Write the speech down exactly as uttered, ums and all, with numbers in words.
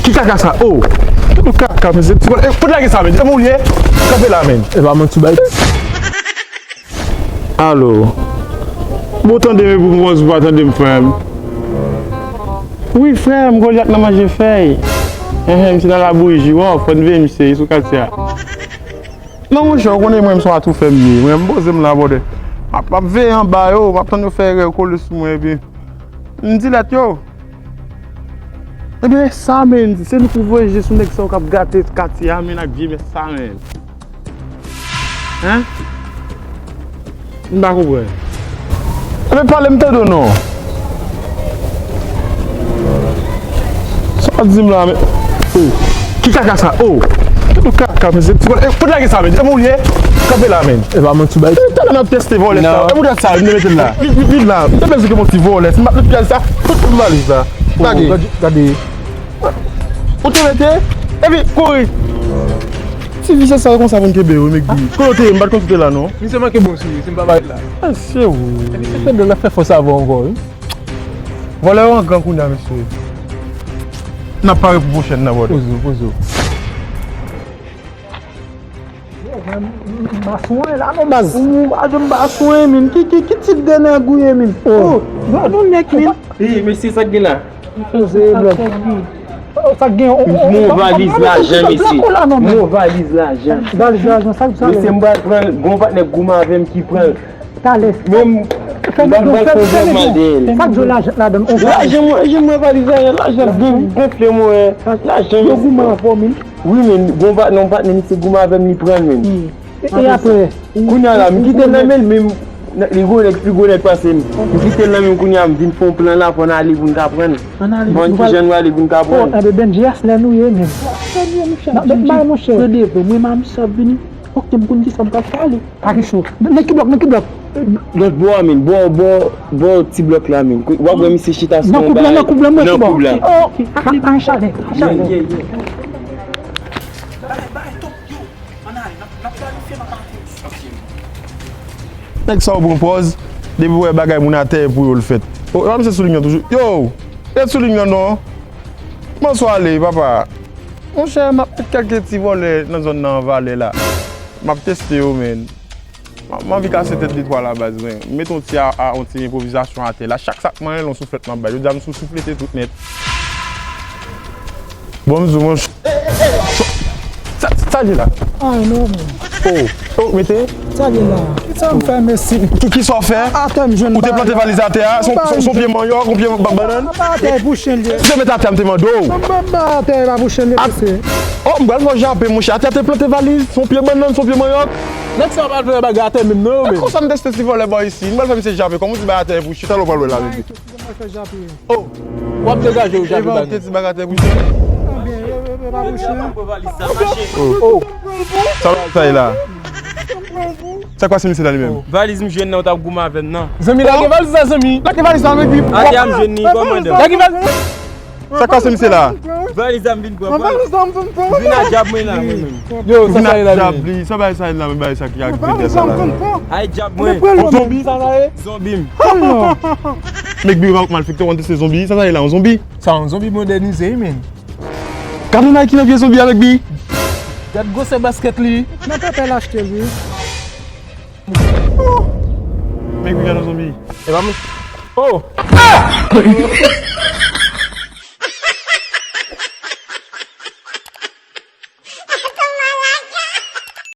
Ki kaka sa? Oh! Ki kaka, mesye? Ti bòl, eh, fout lage sa, men. E mwen ou ye? Kanpe la, men. E pa manti w bay. Alo. Bon, tande m epi w pa tande m, frè m. Wi, frè m, Golyat nan manje fèy. Enhen, misye nan labouyi, wi, fò n veye misye, li sou katye a. Non, monchè, ou konnen mwen, m se yon atoufè m ye. Mwen, m poze m la, brother. M ap, m ap veye anba yo, m ap tann yo fè erè, yo kole sou mwen, epi m di lèt yo. Ebyen, sa, men, se nou pou voye je sou nèg sa yo k ap gate katye a, men, ak vye mès sa, men. Hen? M pa konprann. Ebyen, pale m tande w non. Sa w ap di m la, men. Oh. Ki kaka sa? Oh. Ki kaka, mesye? Ti bòl, eh, fout lage sa, men. E mwen ou ye? Kanpe la, men. E pa manti w bay. Talè m ap teste vòlè sa. E mwen sa, m te mete l la. Vin, vin, vin la. M te panse ke m yon ti vòlè. Si m ap met pyès sa, tout, tout valiz la. Lage. Gade, gade. Ou te mete? Epi, kouri. Ti visye sa yo konsa pou n kenbe yo, Mekbi. Kote w te ye? M pa t konn si w te la, non. Misye manke bon sou li, si m pa bay la. Mesye, ou. Epi, se fè de la fè fòs avè w ankò, wi. Vòlè yo an gran kounye a, mesye. N ap pare pou pwochèn nan, brother. Poze w, poze w. M pa swen la non, baz. Ou pa janm pa swen, men. Ki, ki, ki tit de nèg ou ye, men? Oh, gad yon nèg, men. Hey, mesye, sa k gen la? Poze, bro. Oh, sa k gen? M gon valiz lajan, mesye. M gon valiz lajan. Valiz lajan, sa, sa. Mesye, m pral pran l. Gon patnè goumen avè m ki pran l. Talè. Men m pral fè yon granman dèyè l. Sa k di w lajan ladan l? Lajan mwen, lajan mwen, valiz lajan, lajan gon-, gonfle mwen. Lajan, yo goumen avè w, men. Wi, men, gon pa, non, patnè misye goumen avè m, li pran l, men. E, e apre? Kounye a la, m kite l nan men l, men m, li gwo nèg, pi gwo nèg pase m. M kite l nan men m, kounye a, m vin fè yon plan la, fò n ale pou n ka pran l. Ann ale. Bon, ki jan nou ale pou n ka pran l? Oh, enben, Benji, a lè nou ye, men. N ap met bay, monchè. Pran devan, mwen, mami sa ap vini. Fòk ke m konn kisa m pral pale. Pa gen cho. Nan ki blòk, nan ki blòk? Lòt bò a, men. Bò, bò, bò ti blòk la, men. W ap wè misye chita sou yon bagay. Nan koub la, nan koub la, mwen. Nan koub la. Oh, pa, pa, pa chalè, pa chalè. Yeah, yeah, yeah. Nèg sa yo pran pòz, depi w wè bagay moun atè, e pou yo l fèt. Oh, e pa misye sou liy lan toujou. Yo, ret sou liy lan non. Kòman w ale, papa? Monchè, m ap met kèlke ti vòlè nan zòn nan an valè la. M ap teste yo, men. M, m anvi kase tèt de twa la, baz, men. M met yon ti a, a, yon ti enpwovizasyon atè la. Chak sa k manyen l, yon souflèt m ap bay. Jodi a, m sou souflete tout nèt. Bon, m di w, monchè. Sa, sa l ye la? Ay, non, men. Oh, oh, mete. Sa l ye la? Sa m fè, mesye? Ki, ki sa w fè? Atè m jwenn. Ou te plante valiz atè a? Se yon, se yon, se yon pye manyòk, yon pye ba-, bannann? Atè pou chen l ye. Ou te met atè a, m te mande w. Atè pa pou chen l ye, mesye. Oh, m pral fè w jape, monchè. Atè a te plante valiz, se yon pye bannann, se yon pye manyòk. Nèg sa yo pa fè bagay atè menm non, men. Konsa m teste ti vòlè bò isi. M pral fè misye jape. Kòman w di bay atè pou chen, talè w pral wè l avèk li. Mwen fè jape. Oh, w ap degaje w jape ba nou. Epa ou te di bagay atè pou chen. Ebyen, e, e, e pa pou chen. Oh. Sa bagay sa ye la? Sa k pase misye la li menm? Oh, valiz m jwenn nan, w t ap goumen avè m nan. Zanmi, lage valiz la, zanmi. Lage valiz la, men pi. Atè a m jwenn li, kòmandan. Lage valiz. Sa k pase misye la? Valiz la m vin pran. Valiz la m vin pran. Vin a djab mwen la, mwen menm. Yo, sa sa ye la, men? Li, sa bagay sa ye la, men bagay sa ki ak vide sa la. Ay djab mwen. Yon zonbi sa sa ye? Zonbi m. Oh non. Mekbi, ou pa malfektè, ou konn se zonbi, sa sa ye la, yon zonbi? Sa yon zonbi modènize, wi, men. Gad yon Nike nan pye zonbi a, Mekbi. Gad gwosè baskèt li. Nan pèpè l achte l, wi. Oh! Mekbi, gad yon zonbi. E pa mwen. Oh!